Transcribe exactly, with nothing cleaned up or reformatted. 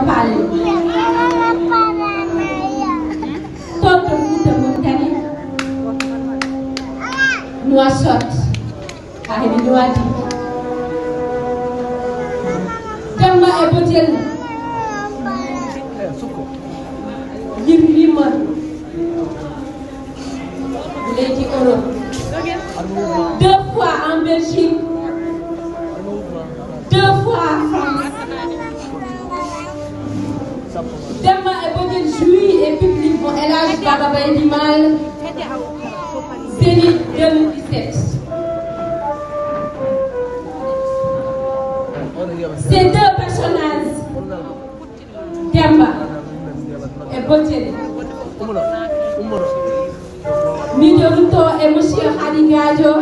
Paale. Toon to Fuuta Mauritanie, Nouakchott, haa heɗi Nouadhibou. Demba e Botel, yirwima leydi Europe, deux fois en Belgique, deux fois en France. Demba e Botel jouit et public mo El Hadj Baba Baydi Mal, Zénith deux mille dix-sept. Ces deux personnages, Demba e Botel, miɗo rutto e Monsieur Khady Gadio.